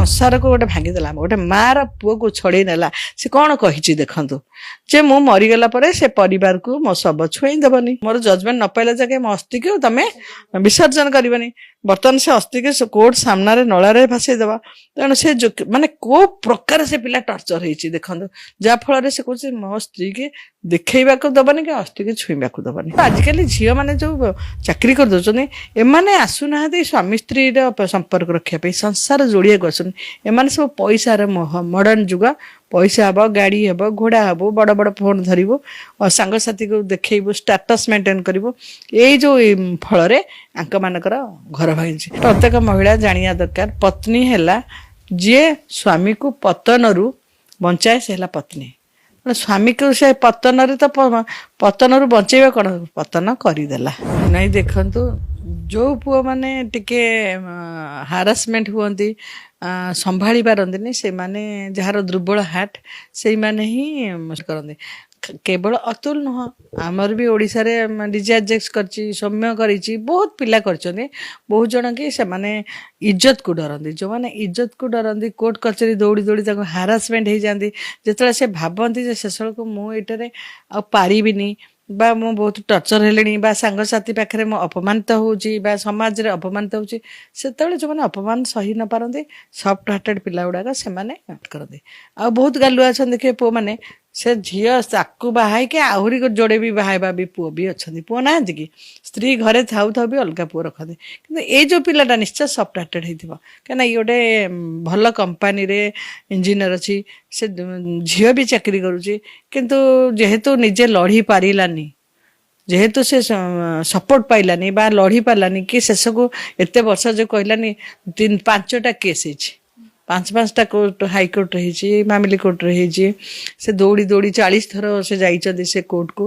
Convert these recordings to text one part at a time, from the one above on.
ସଂସାରକୁ ଗୋଟେ ଭାଙ୍ଗିଦେଲା, ଗୋଟେ ମାର ପୁଅକୁ ଛଡେଇ ନେଲା। ସେ କଣ କହିଛି ଦେଖନ୍ତୁ, ଯେ ମୁଁ ମରିଗଲା ପରେ ସେ ପରିବାରକୁ ମୋ ଶବ ଛୁଏଁ ଦେବନି, ମୋର ଜଜମେଣ୍ଟ ନ ପାଇଲା ଯାକେ ମୋ ଅସ୍ଥିକୁ ତମେ ବିସର୍ଜନ କରିବନି। ବର୍ତ୍ତମାନ ସେ ଅସ୍ଥିକୁ ସେ କୋର୍ଟ ସାମ୍ନାରେ ନଳାରେ ଭାସେଇ ଦେବା। ତେଣୁ ସେ ମାନେ କୋଉ ପ୍ରକାର ସେ ପିଲା ଟର୍ଚର ହେଇଛି ଦେଖନ୍ତୁ, ଯାହା ଫଳରେ ସେ କହୁଛି ମୋ ସ୍ତ୍ରୀକି ଦେଖେଇବାକୁ ଦବନି କି ଅସ୍ଥିକି ଛୁଇଁବାକୁ ଦବନି। ଆଜିକାଲି ଝିଅମାନେ ଯୋଉ ଚାକିରି କରିଦଉଛନ୍ତି, ଏମାନେ ଆସୁନାହାନ୍ତି ସ୍ୱାମୀ ସ୍ତ୍ରୀର ସମ୍ପର୍କ ରଖିବା ପାଇଁ, ସଂସାର ଯୋଡ଼ିବାକୁ ଆସୁନି। ଏମାନେ ସବୁ ପଇସାର ମୋହ। ମଡର୍ଣ୍ଣ ଯୁଗ, ପଇସା ହବ, ଗାଡ଼ି ହେବ, ଘୋଡ଼ା ହବ, ବଡ଼ ବଡ଼ ଫୋନ୍ ଧରିବୁ, ସାଙ୍ଗସାଥିକୁ ଦେଖେଇବୁ, ଷ୍ଟାଟସ୍ ମେଣ୍ଟେନ୍ କରିବୁ। ଏଇ ଯୋଉ ଫଳରେ ଆଙ୍କମାନଙ୍କର ଘର ଭାଙ୍ଗିଛି। ପ୍ରତ୍ୟେକ ମହିଳା ଜାଣିବା ଦରକାର, ପତ୍ନୀ ହେଲା ଯିଏ ସ୍ୱାମୀକୁ ପତନରୁ ବଞ୍ଚାଏ, ସେ ହେଲା ପତ୍ନୀ। ତେଣୁ ସ୍ୱାମୀକୁ ସେ ପତନରେ ତ ପତନରୁ ବଞ୍ଚେଇବା କ'ଣ, ପତନ କରିଦେଲା। ନାଇଁ ଦେଖନ୍ତୁ, ଯୋଉ ପୁଅମାନେ ଟିକେ ହାରାସମେଣ୍ଟ ହୁଅନ୍ତି, ସମ୍ଭାଳି ପାରନ୍ତିନି, ସେମାନେ ଯାହାର ଦୁର୍ବଳ ହାର୍ଟ, ସେଇମାନେ ହିଁ କରନ୍ତି। କେବଳ ଅତୁଲ ନୁହଁ, ଆମର ବି ଓଡ଼ିଶାରେ ଡିଜାଜେକ୍ସ କରିଛି, ସୌମ୍ୟ କରିଛି, ବହୁତ ପିଲା କରିଛନ୍ତି। ବହୁତ ଜଣ କି ସେମାନେ ଇଜ୍ଜତକୁ ଡରନ୍ତି। ଯେଉଁମାନେ ଇଜ୍ଜତକୁ ଡରନ୍ତି, କୋର୍ଟ କଚେରୀ ଦୌଡ଼ି ଦୌଡ଼ି ତାଙ୍କୁ ହାରାସମେଣ୍ଟ ହେଇଯାନ୍ତି। ଯେତେବେଳେ ସେ ଭାବନ୍ତି ଯେ ଶେଷବେଳକୁ ମୁଁ ଏଇଟାରେ ଆଉ ପାରିବିନି, ବା ମୁଁ ବହୁତ ଟର୍ଚର ହେଲିଣି, ବା ସାଙ୍ଗସାଥି ପାଖରେ ମୁଁ ଅପମାନିତ ହେଉଛି, ବା ସମାଜରେ ଅପମାନିତ ହେଉଛି, ସେତେବେଳେ ଯେଉଁମାନେ ଅପମାନ ସହି ନ ପାରନ୍ତି, ସଫ୍ଟ ହାର୍ଟେଡ୍ ପିଲା ଗୁଡ଼ାକ, ସେମାନେ କରନ୍ତି। ଆଉ ବହୁତ ଗାଲୁଆ ଅଛନ୍ତି, ଦେଖିବେ ପୁଅମାନେ, ସେ ଝିଅ ତାକୁ ବାହା ହେଇକି ଆହୁରି ଯୋଡ଼େ ବି ବାହା ହେବା ବି ପୁଅ ବି ଅଛନ୍ତି। ପୁଅ ନାହାନ୍ତି କି? ସ୍ତ୍ରୀ ଘରେ ଥାଉ ଥାଉ ବି ଅଲଗା ପୁଅ ରଖନ୍ତି। କିନ୍ତୁ ଏଇ ଯୋଉ ପିଲାଟା ନିଶ୍ଚୟ ସଫ୍ଟ ହାର୍ଟେଡ୍ ହେଇଥିବ, କାହିଁକିନା ଇଏ ଗୋଟେ ଭଲ କମ୍ପାନୀରେ ଇଞ୍ଜିନିୟର ଅଛି, ସେ ଝିଅ ବି ଚାକିରି କରୁଛି। କିନ୍ତୁ ଯେହେତୁ ନିଜେ ଲଢ଼ି ପାରିଲାନି, ଯେହେତୁ ସେ ସପୋର୍ଟ ପାଇଲାନି ବା ଲଢ଼ି ପାରିଲାନି କି ଶେଷକୁ ଏତେ ବର୍ଷ ଯୋଉ କହିଲାନି, 3-5ଟା କେସ୍ ହେଇଛି, 5-5ଟା କୋର୍ଟ, ହାଇକୋର୍ଟରେ ହେଇଛି, ଫ୍ୟାମିଲି କୋର୍ଟରେ ହେଇଛି। ସେ ଦୌଡ଼ି ଦୌଡ଼ି 40 ଥର ସେ ଯାଇଛନ୍ତି ସେ କୋର୍ଟକୁ।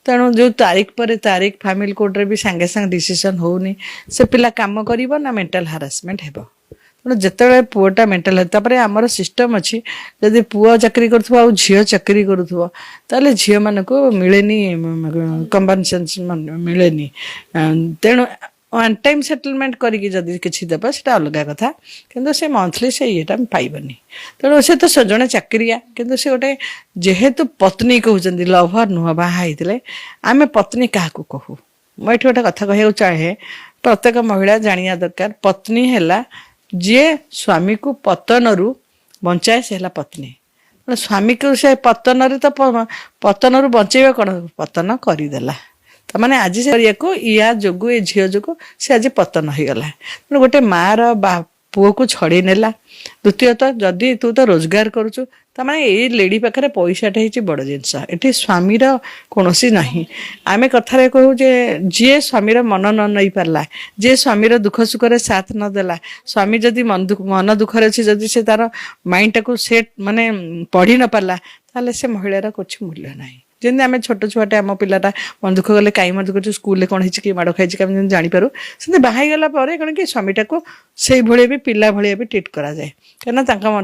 ତେଣୁ ଯୋଉ ତାରିଖ ପରେ ତାରିଖ ଫ୍ୟାମିଲି କୋର୍ଟରେ ବି ସାଙ୍ଗେ ସାଙ୍ଗେ ଡିସିସନ୍ ହଉନି, ସେ ପିଲା କାମ କରିବ ନା ମେଣ୍ଟାଲ ହାରାସମେଣ୍ଟ ହେବ। ତେଣୁ ଯେତେବେଳେ ପୁଅଟା ମେଣ୍ଟାଲ, ତାପରେ ଆମର ସିଷ୍ଟମ ଅଛି, ଯଦି ପୁଅ ଚାକିରି କରୁଥିବ ଆଉ ଝିଅ ଚାକିରି କରୁଥିବ, ତାହେଲେ ଝିଅମାନଙ୍କୁ ମିଳେନି କମ୍ପନସେସନ ମିଳେନି। ତେଣୁ ୱାନ୍ ଟାଇମ୍ ସେଟଲମେଣ୍ଟ କରିକି ଯଦି କିଛି ଦେବ, ସେଟା ଅଲଗା କଥା, କିନ୍ତୁ ସେ ମନ୍ଥଲି ସେ ଇଏଟା ପାଇବନି। ତେଣୁ ସେ ତ ଜଣେ ଚାକିରିଆ, କିନ୍ତୁ ସେ ଗୋଟେ ଯେହେତୁ ପତ୍ନୀ କହୁଛନ୍ତି, ଲଭର ନୁହଁ, ବାହା ହେଇଥିଲେ। ଆମେ ପତ୍ନୀ କାହାକୁ କହୁ? ମୁଁ ଏଠି ଗୋଟେ କଥା କହିବାକୁ ଚାହେଁ, ପ୍ରତ୍ୟେକ ମହିଳା ଜାଣିବା ଦରକାର, ପତ୍ନୀ ହେଲା ଯିଏ ସ୍ୱାମୀକୁ ପତନରୁ ବଞ୍ଚାଏ, ସେ ହେଲା ପତ୍ନୀ। ତେଣୁ ସ୍ୱାମୀକୁ ସେ ପତନରେ ତ ପତନରୁ ବଞ୍ଚେଇବା କ'ଣ, ପତନ କରିଦେଲା। ତାମାନେ ଆଜି ସେ କରିବାକୁ ୟା ଯୋଗୁ, ଏ ଝିଅ ଯୋଗୁ ସେ ଆଜି ପତନ ହେଇଗଲା। ତେଣୁ ଗୋଟେ ମାର ବା ପୁଅକୁ ଛଡେଇ ନେଲା। ଦ୍ୱିତୀୟତଃ, ଯଦି ତୁ ତ ରୋଜଗାର କରୁଛୁ, ତାମାନେ ଏଇ ଲେଡି ପାଖରେ ପଇସାଟା ହେଇଛି ବଡ ଜିନିଷ, ଏଠି ସ୍ୱାମୀର କୌଣସି ନାହିଁ। ଆମେ କଥାରେ କହୁ ଯେ ଯିଏ ସ୍ୱାମୀର ମନ ନ ନେଇ ପାରିଲା, ଯିଏ ସ୍ୱାମୀର ଦୁଃଖ ସୁଖରେ ସାଥ ନ ଦେଲା, ସ୍ୱାମୀ ଯଦି ମନ ଦୁଃଖରେ ଅଛି, ଯଦି ସେ ତାର ମାଇଣ୍ଡଟାକୁ ସେଟ୍ ମାନେ ପଢି ନ ପାରିଲା, ତାହେଲେ ସେ ମହିଳାର କିଛି ମୂଲ୍ୟ ନାହିଁ। ଯେମିତି ଆମେ ଛୋଟ ଛୁଆଟେ, ଆମ ପିଲାଟା ମନ ଦୁଃଖ କଲେ, କାଇଁ ମନ ଦୁଃଖ କରୁଛୁ, ସ୍କୁଲରେ କ'ଣ ହେଇଛି କି, ମାଡ଼ ଖାଇଛି କି, ଆମେ ଯେମିତି ଜାଣିପାରୁ, ସେମିତି ବାହା ହେଇଗଲା ପରେ କ'ଣ କି ସ୍ୱାମୀଟାକୁ ସେଇଭଳିଆ ବି ପିଲା ଭଳିଆ ବି ଟ୍ରିଟ୍ କରାଯାଏ। କାହିଁକିନା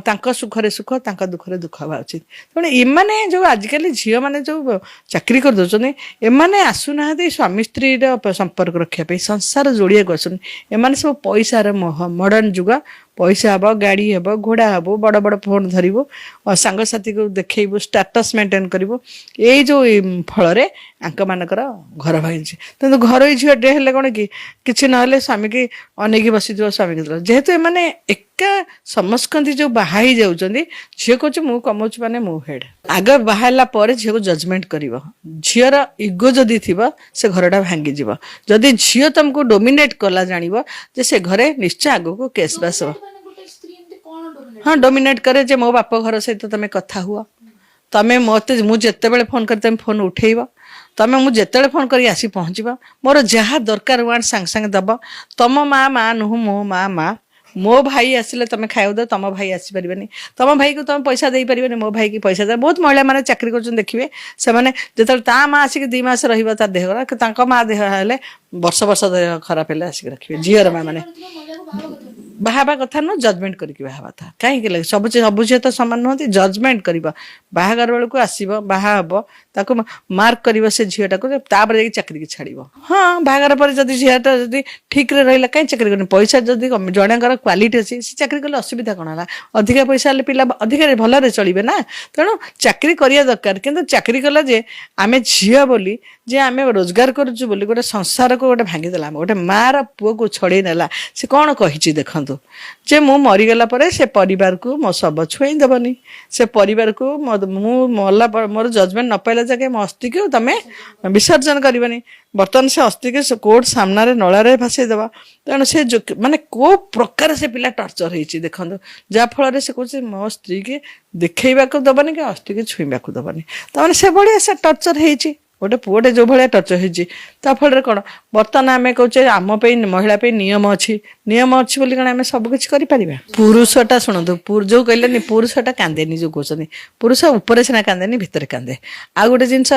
ତାଙ୍କ ସୁଖରେ ସୁଖ, ତାଙ୍କ ଦୁଃଖରେ ଦୁଃଖ ହେବା ଉଚିତ। ତେଣୁ ଏମାନେ ଯୋଉ ଆଜିକାଲି ଝିଅମାନେ ଯୋଉ ଚାକିରି କରିଦଉଛନ୍ତି, ଏମାନେ ଆସୁନାହାନ୍ତି ସ୍ୱାମୀ ସ୍ତ୍ରୀର ସମ୍ପର୍କ ରଖିବା ପାଇଁ, ସଂସାର ଯୋଡ଼ିବାକୁ ଆସୁନି। ଏମାନେ ସବୁ ପଇସାର ମୋହ। ମଡର୍ଣ୍ଣ ଯୁଗ, ପଇସା ହବ, ଗାଡ଼ି ହେବ, ଘୋଡ଼ା ହବ, ବଡ଼ ବଡ଼ ଫୋନ୍ ଧରିବୁ, ସାଙ୍ଗସାଥିକୁ ଦେଖେଇବୁ, ଷ୍ଟାଟସ୍ ମେଣ୍ଟେନ୍ କରିବୁ। ଏଇ ଯୋଉ ଫଳରେ ଆଙ୍କମାନଙ୍କର ଘର ଭାଙ୍ଗିଛି। କିନ୍ତୁ ଘରୋଇ ଝିଅଟେ ହେଲେ କ'ଣ କି, କିଛି ନହେଲେ ସ୍ୱାମୀକି ଅନେଇକି ବସିଥିବ, ସ୍ୱାମୀକି। ଯେହେତୁ ଏମାନେ ଏକା ସମସ୍କନ୍ଦି ଯୋଉ ବାହା ହେଇଯାଉଛନ୍ତି, ଝିଅ କହୁଛି ମୁଁ କମାଉଛି ମାନେ ମୁଁ ହେଡ୍। ଆଗ ବାହା ହେଲା ପରେ ଝିଅକୁ ଜଜମେଣ୍ଟ କରିବ। ଝିଅର ଇଗୋ ଯଦି ଥିବ, ସେ ଘରଟା ଭାଙ୍ଗିଯିବ। ଯଦି ଝିଅ ତମକୁ ଡୋମିନେଟ୍ କଲା, ଜାଣିବ ଯେ ସେ ଘରେ ନିଶ୍ଚୟ ଆଗକୁ କେସ୍ ବାସ୍ ହବ। ମାନେ ଗୋଟେ ସ୍ତ୍ରୀ ଏମିତି କଣ ଡୋମିନେଟ୍? ହଁ, ଡୋମିନେଟ୍ କରେ ଯେ ମୋ ବାପ ଘର ସହିତ ତମେ କଥା ହୁଅ, ତମେ ମତେ ମୁଁ ଯେତେବେଳେ ଫୋନ କରି ତମେ ଫୋନ ଉଠେଇବ, ତମେ ମୁଁ ଯେତେବେଳେ ଫୋନ କରି ଆସି ପହଞ୍ଚିବ, ମୋର ଯାହା ଦରକାର ୱାଣ୍ଟ ସାଙ୍ଗେ ସାଙ୍ଗେ ଦବ। ତମ ମା ମା ନୁହଁ, ମୋ ମା ମା। ମୋ ଭାଇ ଆସିଲେ ତମେ ଖାଇବାକୁ ଦେବ, ତମ ଭାଇ ଆସିପାରିବେନି। ତମ ଭାଇକୁ ତମେ ପଇସା ଦେଇପାରିବନି, ମୋ ଭାଇକି ପଇସା ଦେବ। ବହୁତ ମହିଳାମାନେ ଚାକିରି କରୁଛନ୍ତି, ଦେଖିବେ, ସେମାନେ ଯେତେବେଳେ ତା ମା ଆସିକି 2 ମାସ ରହିବ ତା ଦେହ ଖରାପ, ତାଙ୍କ ମା ଦେହ ହେଲେ ବର୍ଷ ବର୍ଷ ଦେହ ଖରାପ ହେଲେ ଆସିକି ରଖିବେ ଝିଅର ମା ମାନେ। ମହିଳାକୁ ବାହା କଥା। ବାହା ହେବା କଥା ନୁହଁ, ଜଜମେଣ୍ଟ କରିକି ବାହା ହେବା କଥା। କାହିଁକି ଲାଗେ ସବୁ ସବୁ ଝିଅ ତ ସମାନ ନୁହନ୍ତି। ଜଜମେଣ୍ଟ କରିବ, ବାହାଘର ବେଳକୁ ଆସିବ, ବାହା ହବ, ତାକୁ ମାର୍କ କରିବ ସେ ଝିଅଟାକୁ, ତାପରେ ଯାଇକି ଚାକିରିକି ଛାଡ଼ିବ। ହଁ, ବାହାଘର ପରେ ଯଦି ଝିଅଟା ଯଦି ଠିକରେ ରହିଲା, କାହିଁ ଚାକିରି କରିନି? ପଇସା ଯଦି ଜଣଙ୍କର କ୍ୱାଲିଟି ଅଛି, ସେ ଚାକିରି କଲେ ଅସୁବିଧା କ'ଣ ହେଲା? ଅଧିକା ପଇସା ହେଲେ ପିଲା ଅଧିକା ଭଲରେ ଚଳିବେ ନା। ତେଣୁ ଚାକିରି କରିବା ଦରକାର। କିନ୍ତୁ ଚାକିରି କଲା ଯେ ଆମେ ଝିଅ ବୋଲି, ଯେ ଆମେ ରୋଜଗାର କରୁଛୁ ବୋଲି ଗୋଟେ ସଂସାରକୁ ଗୋଟେ ଭାଙ୍ଗିଦେଲା, ଗୋଟେ ମାର ପୁଅକୁ ଛଡ଼େଇ ନେଲା। ସେ କ'ଣ କହିଛି ଦେଖନ୍ତୁ, ଯେ ମୁଁ ମରିଗଲା ପରେ ସେ ପରିବାରକୁ ମୋ ଶବ ଛୁଏଁ ଦେବନି, ସେ ପରିବାରକୁ ମୁଁ ମଲା ପରେ ମୋର ଜଜମେଣ୍ଟ ନ ପାଇଲା ଯାକେ ମୋ ଅସ୍ଥିକୁ ତମେ ବିସର୍ଜନ କରିବନି। ବର୍ତ୍ତମାନ ସେ ଅସ୍ଥିକୁ ସେ କୋର୍ଟ ସାମ୍ନାରେ ନଳାରେ ଭାସେଇ ଦେବା। ତେଣୁ ସେ ମାନେ କୋଉ ପ୍ରକାର ସେ ପିଲା ଟର୍ଚର ହେଇଛି ଦେଖନ୍ତୁ, ଯାହାଫଳରେ ସେ କହୁଛି ମୋ ସ୍ତ୍ରୀକି ଦେଖେଇବାକୁ ଦେବନି କି ଅସ୍ଥିକି ଛୁଇଁବାକୁ ଦେବନି। ତାମାନେ ସେଭଳିଆ ସେ ଟର୍ଚର ହେଇଛି, ଗୋଟେ ପୁଅଟେ ଯୋଉ ଭଳିଆ ଟର୍ଚର ହେଇଛି। ତା ଫଳରେ କ'ଣ ବର୍ତ୍ତମାନ ଆମେ କହୁଛେ ଆମ ପାଇଁ, ମହିଳା ପାଇଁ ନିୟମ ଅଛି। ନିୟମ ଅଛି ବୋଲି କ'ଣ ଆମେ ସବୁ କିଛି କରିପାରିବା? ପୁରୁଷଟା ଶୁଣନ୍ତୁ, ଯୋଉ କହିଲେନି ପୁରୁଷଟା କାନ୍ଦେନି, ଯୋଉ କହୁଛନ୍ତି, ପୁରୁଷ ଉପରେ ସିନା କାନ୍ଦେନି, ଭିତରେ କାନ୍ଦେ। ଆଉ ଗୋଟେ ଜିନିଷ,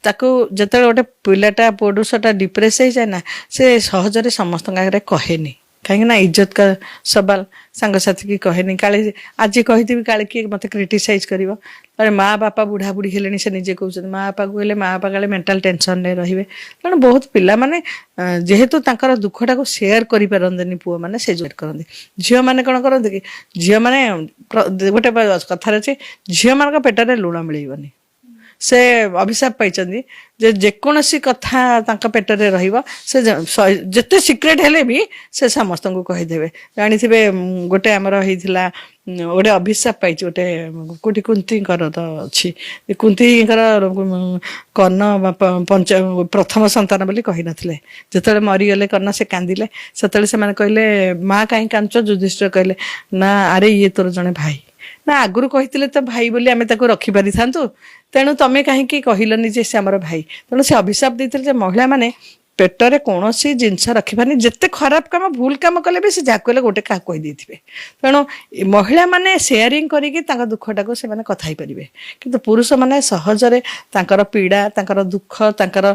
ତାକୁ ଯେତେବେଳେ ଗୋଟେ ପିଲାଟା, ପୁରୁଷଟା ଡିପ୍ରେସ୍ ହେଇଯାଏ ନା, ସେ ସହଜରେ ସମସ୍ତଙ୍କ ଆଗରେ କହେନି। କାହିଁକି ନା ଇଜ୍ଜତ କା ସବାଲ, ସାଙ୍ଗସାଥି କି କହେନି, କାଳେ ଆଜି କହିଥିବି କାଳେ କିଏ ମୋତେ କ୍ରିଟିସାଇଜ କରିବ। ତାପରେ ମା ବାପା ବୁଢ଼ା ବୁଢ଼ୀ ହେଲେଣି, ସେ ନିଜେ କହୁଛନ୍ତି, ମା ବାପାକୁ ହେଲେ ମା ବାପା କାଳେ ମେଣ୍ଟାଲ ଟେନସନରେ ରହିବେ। ତେଣୁ ବହୁତ ପିଲାମାନେ ଯେହେତୁ ତାଙ୍କର ଦୁଃଖଟାକୁ ସେୟାର କରିପାରନ୍ତିନି ପୁଅମାନେ, ସେ ଯୋଉ କରନ୍ତି। ଝିଅମାନେ କ'ଣ କରନ୍ତି କି, ଝିଅମାନେ ଗୋଟେ କଥାରେ ଅଛି, ଝିଅମାନଙ୍କ ପେଟରେ ଲୁଣ ମିଳିବନି। ସେ ଅଭିଶାପ ପାଇଛନ୍ତି ଯେ ଯେକୌଣସି କଥା ତାଙ୍କ ପେଟରେ ରହିବ, ସେ ଯେତେ ସିକ୍ରେଟ ହେଲେ ବି ସେ ସମସ୍ତଙ୍କୁ କହିଦେବେ। ଜାଣିଥିବେ, ଗୋଟେ ଆମର ହେଇଥିଲା, ଗୋଟେ ଅଭିଶାପ ପାଇଛି ଗୋଟେ କୋଉଠି କୁନ୍ତୀଙ୍କର ତ ଅଛି, କୁନ୍ତୀଙ୍କର କର୍ଣ୍ଣ ପଞ୍ଚ ପ୍ରଥମ ସନ୍ତାନ ବୋଲି କହିନଥିଲେ। ଯେତେବେଳେ ମରିଗଲେ କର୍ଣ୍ଣ, ସେ କାନ୍ଦିଲେ। ସେତେବେଳେ ସେମାନେ କହିଲେ, ମା କାହିଁ କାନ୍ଦୁଛ? ଯୁଧିଷ୍ଠିର କହିଲେ ନା, ଆରେ ଇଏ ତୋର ଜଣେ ଭାଇ ନା, ଆଗରୁ କହିଥିଲେ ତ ଭାଇ ବୋଲି ଆମେ ତାକୁ ରଖିପାରିଥାନ୍ତୁ, ତେଣୁ ତମେ କାହିଁକି କହିଲନି ଯେ ସେ ଆମର ଭାଇ? ତେଣୁ ସେ ଅଭିଶାପ ଦେଇଥିଲେ ଯେ ମହିଳାମାନେ ପେଟରେ କୌଣସି ଜିନିଷ ରଖିବାନି, ଯେତେ ଖରାପ କାମ ଭୁଲ କାମ କଲେ ବି ସେ ଯାହାକୁ ହେଲେ ଗୋଟେ କାହାକୁ କହିଦେଇଥିବେ। ତେଣୁ ଏ ମହିଳାମାନେ ସେୟାରିଂ କରିକି ତାଙ୍କ ଦୁଃଖଟାକୁ ସେମାନେ କଥା ହେଇପାରିବେ, କିନ୍ତୁ ପୁରୁଷମାନେ ସହଜରେ ତାଙ୍କର ପୀଡ଼ା, ତାଙ୍କର ଦୁଃଖ, ତାଙ୍କର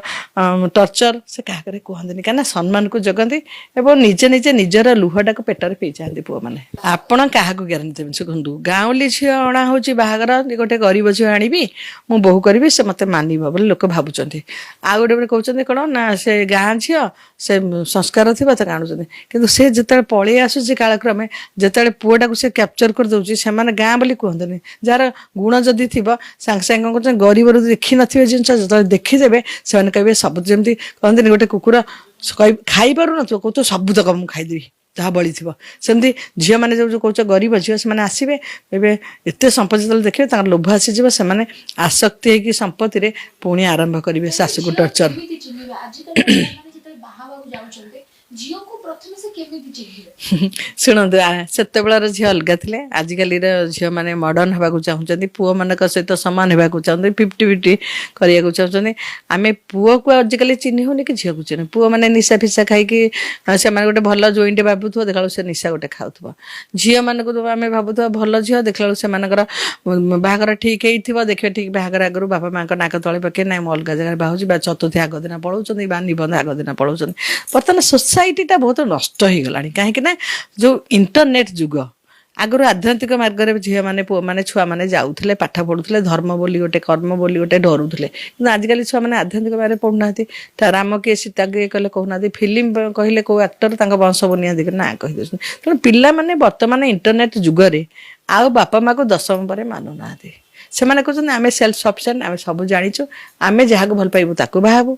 ଟର୍ଚର ସେ କାହା ଆଗରେ କୁହନ୍ତିନି, କାହିଁକିନା ସମ୍ମାନକୁ ଜଗନ୍ତି ଏବଂ ନିଜେ ନିଜେ ନିଜର ଲୁହଟାକୁ ପେଟରେ ପିଇଯାଆନ୍ତି ପୁଅମାନେ। ଆପଣ କାହାକୁ ଗ୍ୟାରେଣ୍ଟି ଦେବେନି। ଦେଖନ୍ତୁ, ଗାଉଁଲି ଝିଅ ଅଣା ହେଉଛି ବାହାଘର, ଗୋଟେ ଗରିବ ଝିଅ ଆଣିବି, ମୁଁ ବୋହୂ କରିବି, ସେ ମୋତେ ମାନିବ ବୋଲି ଲୋକ ଭାବୁଛନ୍ତି। ଆଉ ଗୋଟେ ଗୋଟେ କହୁଛନ୍ତି କ'ଣ ନା ସେ ଗାଁ ଝିଅ, ସେ ସଂସ୍କାର ଥିବ, ତାକୁ ଆଣୁଛନ୍ତି। କିନ୍ତୁ ସେ ଯେତେବେଳେ ପଳେଇ ଆସୁଛି, କାଳକ୍ରମେ ଯେତେବେଳେ ପୁଅଟାକୁ ସେ କ୍ୟାପଚର କରିଦେଉଛି, ସେମାନେ ଗାଁ ବୋଲି କୁହନ୍ତିନି। ଯାହାର ଗୁଣ ଯଦି ଥିବ, ସାଙ୍ଗେ ସାଙ୍ଗେ କ'ଣ କରୁଛନ୍ତି, ଗରିବରୁ ଦେଖିନଥିବେ ଜିନିଷ ଯେତେବେଳେ ଦେଖିଦେବେ, ସେମାନେ କହିବେ ସବୁ। ଯେମିତି କହନ୍ତିନି, ଗୋଟେ କୁକୁର ଖାଇପାରୁନଥିବ, କହୁଥିବ ସବୁତକ ମୁଁ ଖାଇଦେବି ଯାହା ବଳିଥିବ। ସେମିତି ଝିଅମାନେ ଯୋଉ ଯୋଉ କହୁଛ ଗରିବ ଝିଅ, ସେମାନେ ଆସିବେ, ଏବେ ଏତେ ସମ୍ପତ୍ତି ଯେତେବେଳେ ଦେଖିବେ, ତାଙ୍କର ଲୋଭ ଆସିଯିବ, ସେମାନେ ଆସକ୍ତି ହେଇକି ସମ୍ପତ୍ତିରେ ପୁଣି ଆରମ୍ଭ କରିବେ ଶାଶୁକୁ ଟର୍ଚର। କେମିତି ଚିହ୍ନିବେ? ଆଜିକାଲି ପିଲାମାନେ ଯେତେବେଳେ ବାହା ହେବାକୁ ଯାଉଛନ୍ତି, ଝିଅକୁ ପ୍ରଥମେ ସେ କେମିତି ଚିହ୍ନିବେ? ଶୁଣନ୍ତୁ, ସେତେବେଳର ଝିଅ ଅଲଗା ଥିଲେ। ଆଜିକାଲିର ଝିଅମାନେ ମଡର୍ଣ୍ଣ ହେବାକୁ ଚାହୁଁଛନ୍ତି, ପୁଅମାନଙ୍କ ସହିତ ସମାନ ହେବାକୁ ଚାହୁଁଛନ୍ତି, 50-50 କରିବାକୁ ଚାହୁଁଛନ୍ତି। ଆମେ ପୁଅକୁ ଆଜିକାଲି ଚିହ୍ନି ହଉନି କି ଝିଅକୁ ଚିହ୍ନି। ପୁଅମାନେ ନିଶା ଫିସା ଖାଇକି ସେମାନେ ଗୋଟେ ଭଲ ଜୋଇଁଟେ ଭାବୁଥିବ, ଦେଖିଲା ବେଳକୁ ସେ ନିଶା ଗୋଟେ ଖାଉଥିବ। ଝିଅମାନଙ୍କୁ ତ ଆମେ ଭାବୁଥିବା ଭଲ ଝିଅ, ଦେଖିଲା ବେଳକୁ ସେମାନଙ୍କର ବାହାଘର ଠିକ ହେଇଥିବ, ଦେଖିବେ ଠିକ ବାହାଘର ଆଗରୁ ବାପା ମାଙ୍କ ନାକ ତଳେ ପକେଇ ନାଇଁ ମୁଁ ଅଲଗା ଜାଗାରେ ବାହାଉଛି, ବା ଚତୁର୍ଥୀ ଆଗ ଦିନ ପଳଉଛନ୍ତି, ବା ନିବନ୍ଧ ଆଗ ଦିନ ପଳଉଛନ୍ତି। ବର୍ତ୍ତମାନ ସୋସାଇଟିଟା ବହୁତ ନଷ୍ଟ ହେଇଗଲାଣି, କାହିଁକି ନା ଯୋଉ ଇଣ୍ଟରନେଟ ଯୁଗ। ଆଗରୁ ଆଧ୍ୟାତ୍ମିକ ମାର୍ଗରେ ଝିଅମାନେ, ପୁଅମାନେ, ଛୁଆମାନେ ଯାଉଥିଲେ, ପାଠ ପଢୁଥିଲେ, ଧର୍ମ ବୋଲି ଗୋଟେ, କର୍ମ ବୋଲି ଗୋଟେ ଡରୁଥିଲେ। କିନ୍ତୁ ଆଜିକାଲି ଛୁଆମାନେ ଆଧ୍ୟାତ୍ମିକ ମାର୍ଗରେ ପଢୁନାହାନ୍ତି। ରାମ କିଏ, ସୀତା କିଏ କହିଲେ କହୁନାହାନ୍ତି। ଫିଲ୍ମ କହିଲେ କୋଉ ଆକ୍ଟର, ତାଙ୍କ ବଂଶ ବୁନିଆଦି ନାଁ କହିଦେଉଛନ୍ତି। ତେଣୁ ପିଲାମାନେ ବର୍ତ୍ତମାନ ଇଣ୍ଟରନେଟ ଯୁଗରେ ଆଉ ବାପା ମାକୁ ଦଶମ ପରେ ମାନୁନାହାନ୍ତି। ସେମାନେ କହୁଛନ୍ତି ଆମେ ସେଲ୍ଫ ସଫିସିଏଣ୍ଟ, ଆମେ ସବୁ ଜାଣିଛୁ, ଆମେ ଯାହାକୁ ଭଲ ପାଇବୁ ତାକୁ ବାହାବୁ,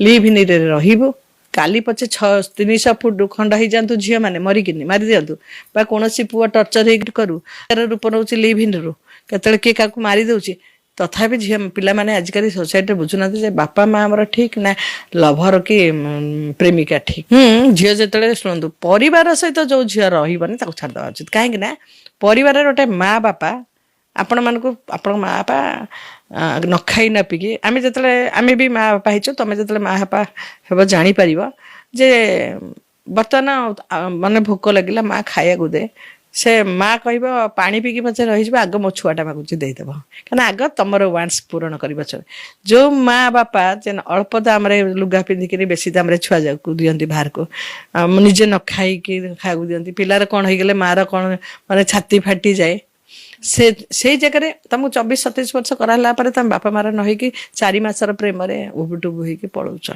ଲିଭ୍ ଇନରେ ରହିବୁ। କାଲି ପଛେ 300 ଫୁଟ ଖଣ୍ଡ ହେଇଯାଆନ୍ତୁ ଝିଅମାନେ, ମରିକିନି ମାରି ଦିଅନ୍ତୁ, ବା କୌଣସି ପୁଅ ଟର୍ଚର ହେଇକି କରୁ, ତାର ରୂପ ନେଉଛି ଲିଭ୍ ଇନରୁ, କେତେବେଳେ କିଏ କାହାକୁ ମାରି ଦଉଛି। ତଥାପି ଝିଅ ପିଲାମାନେ ଆଜିକାଲି ସୋସାଇଟିରେ ବୁଝୁନାହାନ୍ତି ଯେ ବାପା ମା ଆମର ଠିକ ନା ଲଭର କି ପ୍ରେମିକା ଠିକ। ଝିଅ ଯେତେବେଳେ, ଶୁଣନ୍ତୁ, ପରିବାର ସହିତ ଯୋଉ ଝିଅ ରହିବନି ତାକୁ ଛାଡ଼ିଦେବା ଉଚିତ। କାହିଁକି ନା ପରିବାରରେ ଗୋଟେ ମା ବାପା ଆପଣମାନଙ୍କୁ, ଆପଣଙ୍କ ମା ବାପା ନ ଖାଇ ନ ପିଇକି, ଆମେ ଯେତେବେଳେ ଆମେ ବି ମା ବାପା ହେଇଛୁ, ତମେ ଯେତେବେଳେ ମା ବାପା ହେବ ଜାଣିପାରିବ ଯେ ବର୍ତ୍ତମାନ ମାନେ ଭୋକ ଲାଗିଲା, ମା ଖାଇବାକୁ ଦେ। ସେ ମା କହିବ ପାଣି ପିଇକି ପଛେ ରହିଯିବ, ଆଗ ମୋ ଛୁଆଟା ମାଗୁଛି ଦେଇଦେବ, କାହିଁକିନା ଆଗ ତମର ୱାନ୍ସ ପୂରଣ କରିବ। ଯୋଉ ମା ବାପା ଯେନ୍ ଅଳ୍ପ ଦାମରେ ଲୁଗା ପିନ୍ଧିକିରି ବେଶୀ ଦାମରେ ଛୁଆ ଯାକୁ ଦିଅନ୍ତି ବାହାରକୁ, ନିଜେ ନ ଖାଇକି ଖାଇବାକୁ ଦିଅନ୍ତି, ପିଲାର କ'ଣ ହେଇଗଲେ ମାର କ'ଣ ମାନେ ଛାତି ଫାଟିଯାଏ। ସେ ସେଇ ଜାଗାରେ ତମକୁ 24 27 ବର୍ଷ କରାହେଲା ପରେ ତମେ ବାପା ମାର ନ ହେଇକି 4 ମାସର ପ୍ରେମରେ ଉବୁଟୁବୁ ହେଇକି ପଳଉଛ।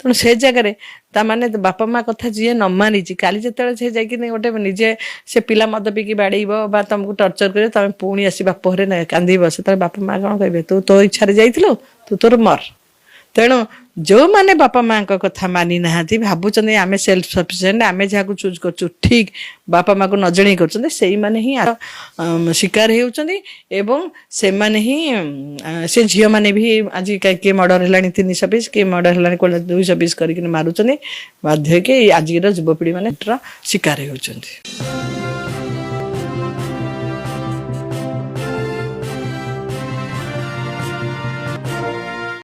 ତେଣୁ ସେ ଜାଗାରେ ତାମାନେ ବାପା ମା କଥା ଯିଏ ନ ମାନିଛି, କାଲି ଯେତେବେଳେ ସେ ଯାଇକି ଗୋଟେ ନିଜେ ସେ ପିଲା ମଦ ପିଇକି ବାଡ଼େଇବ ବା ତମକୁ ଟର୍ଚର କରିବ, ତମେ ପୁଣି ଆସି ବାପ ଘରେ କାନ୍ଦିବ। ସେତେବେଳେ ବାପା ମା କ'ଣ କହିବେ? ତୁ ତୋ ଇଚ୍ଛାରେ ଯାଇଥିଲୁ, ତୁ ତୋର ମର। ତେଣୁ ଯୋଉମାନେ ବାପା ମାଙ୍କ କଥା ମାନି ନାହାନ୍ତି, ଭାବୁଛନ୍ତି ଆମେ ସେଲ୍ଫ ସଫିସିଏଣ୍ଟ, ଆମେ ଯାହାକୁ ଚୁଜ୍ କରୁଛୁ ଠିକ୍, ବାପା ମାକୁ ନ ଜଣେଇ କରୁଛନ୍ତି, ସେଇମାନେ ହିଁ ଶିକାର ହେଉଛନ୍ତି। ଏବଂ ସେମାନେ ହିଁ ସେ ଝିଅମାନେ ବି ଆଜି କିଏ ମର୍ଡର ହେଲାଣି 300 ପିସ୍, କିଏ ମର୍ଡର ହେଲାଣି 200 ପିସ୍ କରିକି ମାରୁଛନ୍ତି। ବାଧ୍ୟ ହେଇକି ଆଜିର ଯୁବପିଢ଼ି ମାନେ ଶିକାର ହେଉଛନ୍ତି।